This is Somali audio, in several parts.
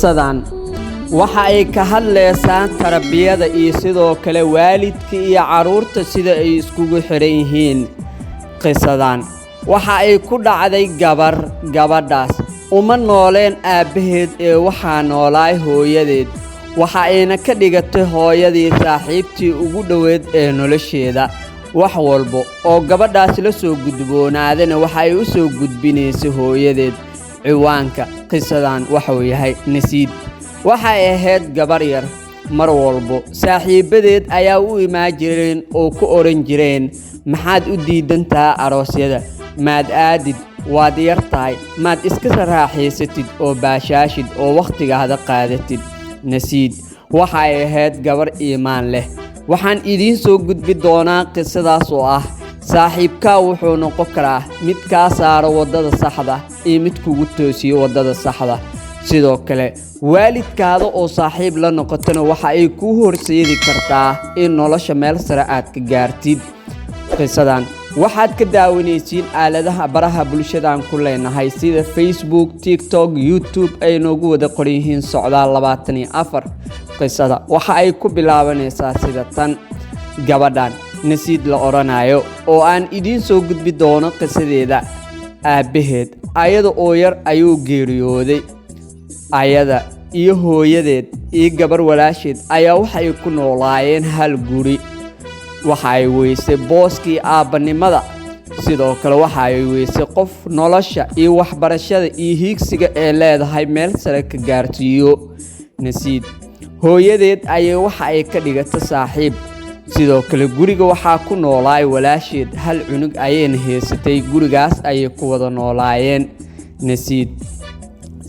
Qisadan waxa ay ka hadlaysaa tarbiyada iyo sidoo kale waalidka iyo carruurta sida ay iskugu xiran yihiin. Qisadan waxa ay ku dhacday gabar. Gabadhaas uma nooleen aabbaheed ee waxaa noolaay hooyadeed. Waxa ayna ka dhigatay hooyadii saaxiibtii ugu dhoweyd ee nolosheeda. Wax walba oo gabadhaas la soo gudboonaadana waxa ay u soo gudbinaysay hooyadeed. Ciwaanka qisadan waxuu yahay Nasiid. Waxay ahayd gabar yar. Mar walbo saaxiibadeed ayaa u imaan jireen oo ku odhan jireen: "Maxaad u diidantaha aroosyada? Maad aadid? Waad yar tahay, maad iska raaxaysatid oo baashaashid oo wakhtigaada qaadatid?" Nasiid waxay ahayd gabar iimaan leh. Waxaan idiin soo gudbi doonaa qisadaas oo ah saaxiibkaa wuxuu noqon karaa mid kaa saaro waddada saxda iyo mid kugu toosiyo waddada saxda. Sidoo kale waalidkaada oo saaxiib la noqotona waxa ay kuu horseedi kartaa in nolosha meel sare aad ka gaartid. Qisadan waxaad ka daawanaysiin aaladaha baraha bulshadaan ku leenahay sida Facebook, TikTok, YouTube ay noogu wada qoran yihiin Socdaal 24. Qisada waxa ay ku bilaabanaysaa sida tan: gabadhan Nasiid la odhanayo oo aan idiin soo gudbi doono qisadeeda, aabbaheed ayada oo yar ayuu geeriyooday. Ayada iyo hooyadeed iyo gabar walaasheed ayaa waxay ku noolaayeen hal guri. Waxa ay weysay booskii aabbanimada. Sidoo kale waxa ay weysay qof nolosha iyo waxbarashada iyo hiigsiga ee leedahay meel sare ka gaarsiiyo. Nasiid hooyadeed ayay waxa ay ka dhigata saaxiib. Sidoo kale guriga waxaa ku noolaay walaasheed, hal cunug ayayna haysatay. Gurigaas ayay ku wada noolaayeen. Nasiid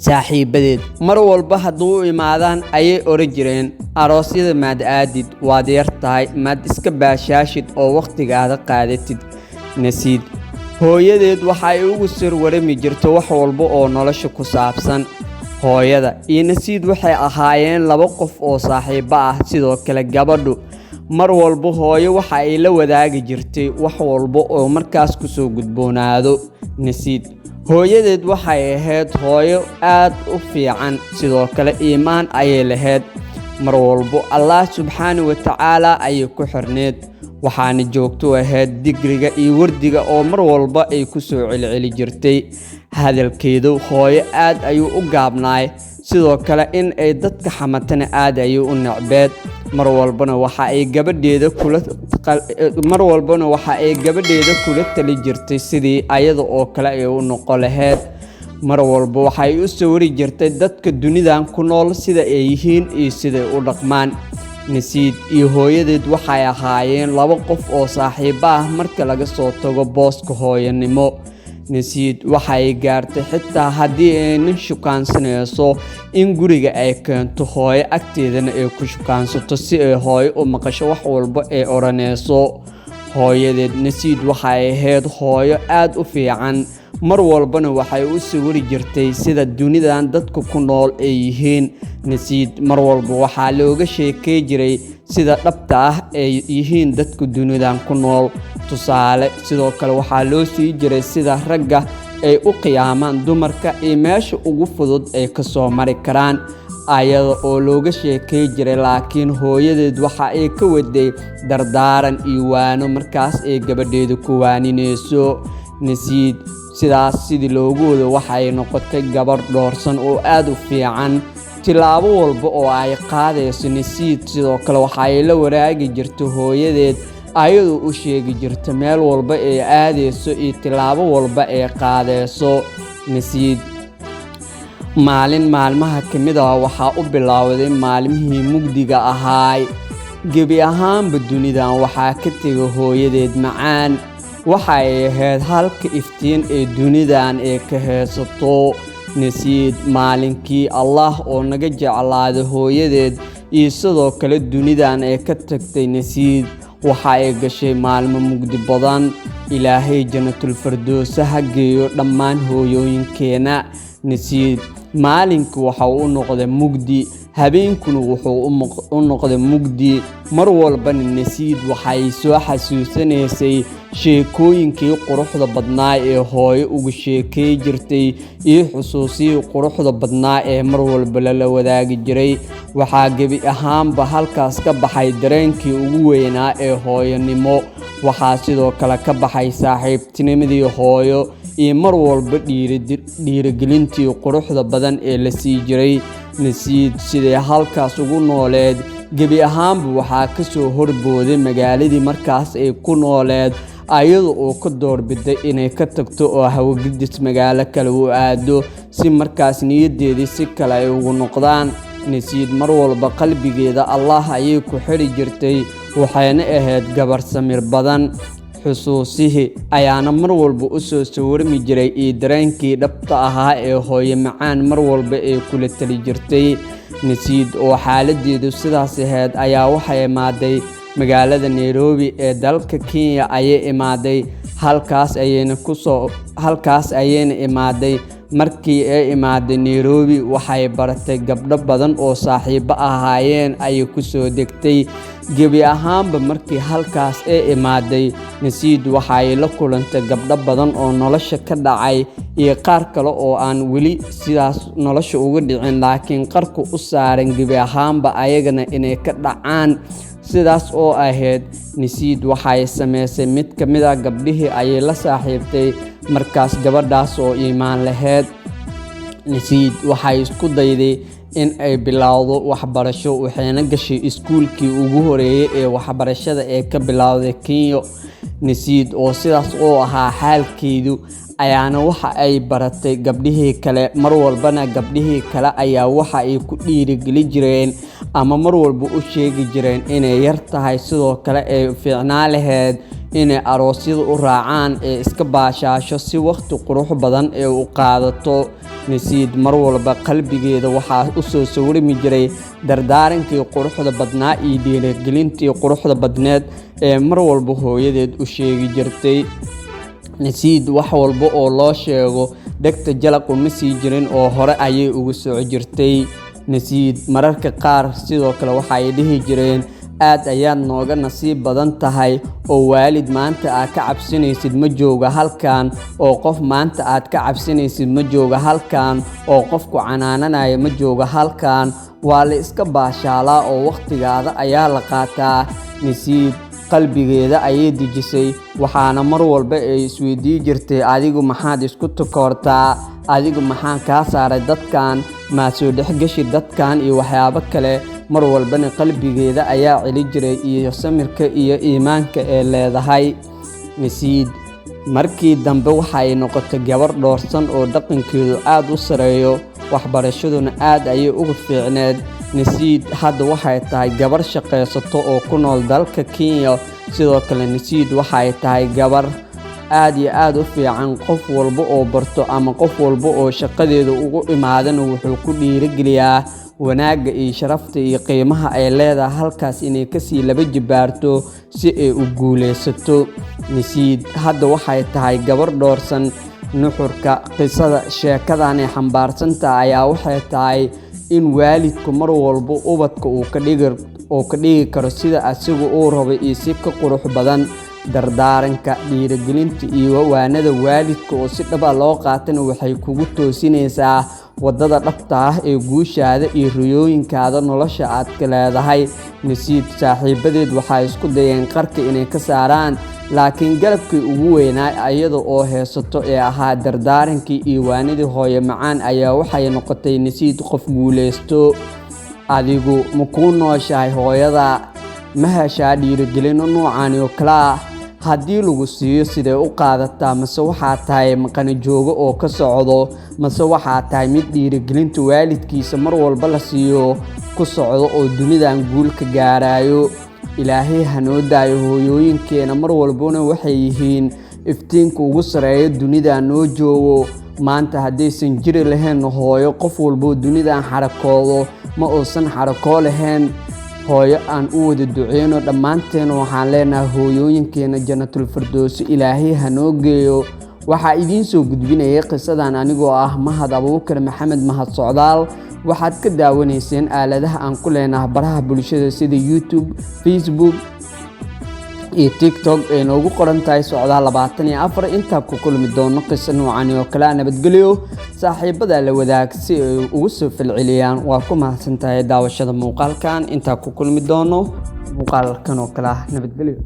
saaxiibadeed mar walba hadduu u imaadaan ayay odhan jireen: "Aroosyada maad aadid? Waad yar tahay, maad iska baashaashid oo wakhtigaada qaadatid?" Nasiid hooyadeed waxa ay ugu sir warami jirto wax walba oo nolosha ku saabsan. Hooyada iyo Nasiid waxay ahaayeen laba qof oo saaxiibo ah. Sidoo kale gabadhu mar walba hooyo waxa ay la wadaagi jirtay wax walba oo markaas kusoo gudboonaado. Nasiid hooyadeed waxay ahayd hooyo aad u fiican. Sidoo kale iimaan ayay lahayd. Mar walbo Allah subxaana wa tacaala ayay ku xirneed, waxaana joogto ahayd digriga iyo wardiga oo mar walba ay ku soo celceli jirtay. Hadalkeedu hooyo aad ayuu u gaabnaay. Sidoo kale in ay dadka xamatana aad ayay u necbeed. Mar walbana waxa ay gabadheeda kula tali jirtay sidii ayada oo kale ay u noqon lahayd. Mar walba waxay u sawiri jirtay dadka dunidan ku nool sida ay yihiin iyo siday u dhaqmaan. Nasiid iyo hooyadeed waxay ahaayeen laba qof oo saaxiibo ah marka laga soo tago booska hooyanimo. Nasiid waxay gaartay xitaa haddii ay nin shukaansanayso in guriga ay keento, hooyo agteedana ay ku shukaansato, si ay hooyo u maqasho wax walba ay odhanayso hooyadeed. Nasiid waxay ahayd hooyo aad u fiican. Mar walbana waxay u sawiri jirtay sida dunidan dadka ku nool ay yihiin. Nasiid mar walba waxaa looga sheekey jiray sida dhabta ah ay yihiin dadka dunidan ku nool, tusaale. Sidoo kale waxaa loo sii jiray sida ragga ay u qiyaamaan dumarka iyo meesha ugu fudud ay kasoo mari karaan, ayada oo looga sheekey jiray. Laakiin hooyadeed waxa ay ka waday dardaaran iyo waano markaas ay gabadheeda ku waaninayso. Nasiid sidaas sidii loogu wado waxay noqotay gabadh dhoorsan oo aada u fiican. Tilaabo walba oo ay qaadayso Nasiid sidoo kale waxa ay la waraagi jirta hooyadeed, ayadoo u sheegi jirta meel walba ay aadayso iyo tilaabo walba ay qaadayso. Nasiid maalin maalmaha ka mid ah waxaa u bilowday maalmihii mugdiga ahaay. Gebi ahaanba dunidan waxaa ka tegay hooyadeed macaan. Waxay ahayd halka iftiin ee dunidan ee ka haysato. Nasiid maalinkii Allah oo naga jeclaaday hooyadeed iyo sidoo kale dunidan ee ka tagtay, Nasiid waxa ay gashay maalmo mugdi badan. Ilaahay Jannatul Fardoosa ha geeyo dhammaan hooyooyinkeenna. Nasiid maalinkii waxa uu u noqday mugdi. Habeenkuna wuxuu u noqday mugdi. Mar walbana Nasiid waxay soo xasuusanaysay sheekooyinkii quruxda badnaa ee hooyo ugu sheekay jirtay iyo xusuusihii quruxda badnaa ee mar walba lala wadaagi jiray. Waxaa gebi ahaanba halkaas ka baxay dareenkii ugu weynaa ee hooyonimo. Waxaa sidoo kale ka baxay saaxiibtinimadii hooyo iyo mar walba dhiirigelintii quruxda badan ee la sii jiray. Nasiid siday halkaas ugu nooleed, gebi ahaanba waxaa ka soo horbooday magaaladii markaas ay ku nooleed, ayada oo ka doorbiday inay ka tagto oo hawagedis magaalo kale u aado, si markaas niyaddeedii si kale ay ugu noqdaan. Nasiid mar walba qalbigeeda Allah ayay ku xidhi jirtay, waxayna ahayd gabar samir badan. Xusuusihii ayaana mar walba u soo sawirmi jiray iyo dareenkii dhabta ahaa ee hooyo macaan mar walba ay kula tali jirtay. Nasiid oo xaaladeedu sidaas ahayd ayaa waxay imaaday magaalada Nairobi ee dalka Kenya ayay imaaday. Halkaas ayayna imaaday. Markii ay imaaday Nairobi, waxay baratay gabdho badan oo saaxiibo ahaayeen ayay ku soo degtay. Gebi ahaanba markii halkaas ay imaaday, Nasiid waxay la kulantay gabdho badan oo nolosha ka dhacay iyo qaar kale oo aan weli sidaas nolosha uga dhicin, laakiin qarka u saaran gebi ahaanba ayagana inay ka dhacaan. Sidaas oo ahayd, Nasiid waxay samaysay, mid ka mid ah gabdhihii ayay la saaxiibtay markaas, gabadhaas oo iimaan lahayd. Nasiid waxay isku dayday in ay bilowdo waxbarasho, waxayna gashay iskuulkii ugu horeeyay ee waxbarashada ee ka bilowday Kenya. Nasiid oo sidaas u ahaa xaalkeedu ayaana waxa ay baratay gabdhihii kale. Mar walbana gabdhihii kale ayaa waxa ay ku dhiirigeli jireen ama mar walba u sheegi jireen inay yar tahay, sidoo kale ay fiicnaa lahayd inay aroosyada u raacaan ee iska baashaasho si waqti qurux badan ee u qaadato. Nasiid mar walba qalbigeeda waxaa u soo sawirmi jiray dardaarankii quruxda badnaa iyo dhiirigelintii quruxda badneed ee mar walba hooyadeed u sheegi jirtay. Nasiid wax walba oo loo sheego dhegta jalaq uma sii jirin oo hore ayay ugu soco jirtay. Nasiid mararka qaar sidoo kale waxay dhihi jireen, "Aad ayaad nooga nasiib badan tahay oo waalid maanta aad ka cabsanaysid ma jooga halkan, oo qof maanta aad ka cabsanaysid ma jooga halkan, oo qofku canaananaya ma jooga halkan. Waa la iska baashaalaa oo waqtigaada ayaa la qaataa." Nasiid qalbigeeda ayay dejisay, waxaana mar walba ay isweydii jirtay, "Adigu maxaad isku takoortaa? Adigu maxaa kaa saaray dadkan? Maa soo dhexgeshi dadkan?" iyo waxyaabo kale. Mar walbana qalbigeeda ayaa celi jiray iyo samirka iyo iimaanka ee leedahay. Nasiid markii dambe waxay noqotay gabar dhoorsan oo dhaqankeedu aad u sareeyo, waxbarashaduna aad ayay ugu fiicneed. Nasiid hadda waxay tahay gabar shaqaysato oo ku nool dalka Kenya. Sidoo kale Nasiid waxay tahay gabar aad iyo aad u fiican. Qof walba oo barto ama qof walba oo shaqadeeda ugu imaadana wuxuu ku dhiirigeliyaa wanaagga iyo sharafta iyo qiimaha ay leedahay halkaas inay kasii laba jibaarto si ay u guuleysato. Nasiid hadda waxay tahay gabar dhoorsan. Nuxurka qisada sheekadan ay xambaarsantaha ayaa waxay tahay in waalidku mar walba ubadka uu ka dhigi karo sida asigu uu rabo iyo si ka qurux badan. Dardaaranka, dhiirigelinta iyo waanada waalidka oo si dhab ah loo qaatana waxay kugu toosinaysaa wadada dhabta ah ee guushaada iyo riyooyinkaada nolosha aad ka leedahay. Nasiib saaxiibadeed waxay isku dayeen qarka inay ka saaraan, laakiin garabkii ugu weynaa iyada oo heesato ee ahaa dardaarankii iyo waanidii hooyo macaan ayaa waxay noqotay Nasiid qof guuleysto. Adigu ma kuu nooshahay hooyada? Ma heshaa dhiirigelino noocan oo kale ah? Haddii lagu siiyo, sidee u qaadataa? Mase waxaa tahay maqani joogo oo ka socdo, mase waxaa tahay mid dhiirigelinta waalidkiisa mar walba la siiyo ku socdo oo dunidan guul ka gaarayo? Ilaahay hanoo daayo hooyooyinkeena, mar walbana waxay yihiin iftiinka ugu sareeya dunida noo joogo. Maanta haddaysan jiri lahayn hooyo, qof walboo dunidan xarakoodo ma uusan xarakoo lahayn. Hooyo aan u wada duceyno dhammaanteena. Waxaan leenahay hooyooyinkeena Jannatul Firdowsi Ilaahay hanoo geeyo. Waxaa idiin soo gudbinayay qisadan anigoo ah Mahad Abuukar Maxamed, Mahad Socdaal. Waxaad ka daawanayseen aaladaha aan ku leenahay baraha bulshada sida YouTube, Facebook iyo TikTok ee noogu qoran tahay Socdaal 24. Intaa ku kulmi doono qiso noocani oo kale, nabadgelyo. Saaxiibada la wadaag si ay ugu soo falceliyaan. Waa ku mahadsan tahay daawashada muuqaalkan. Intaa ku kulmi doono muuqaalkan oo kale ah, nabadgelyo.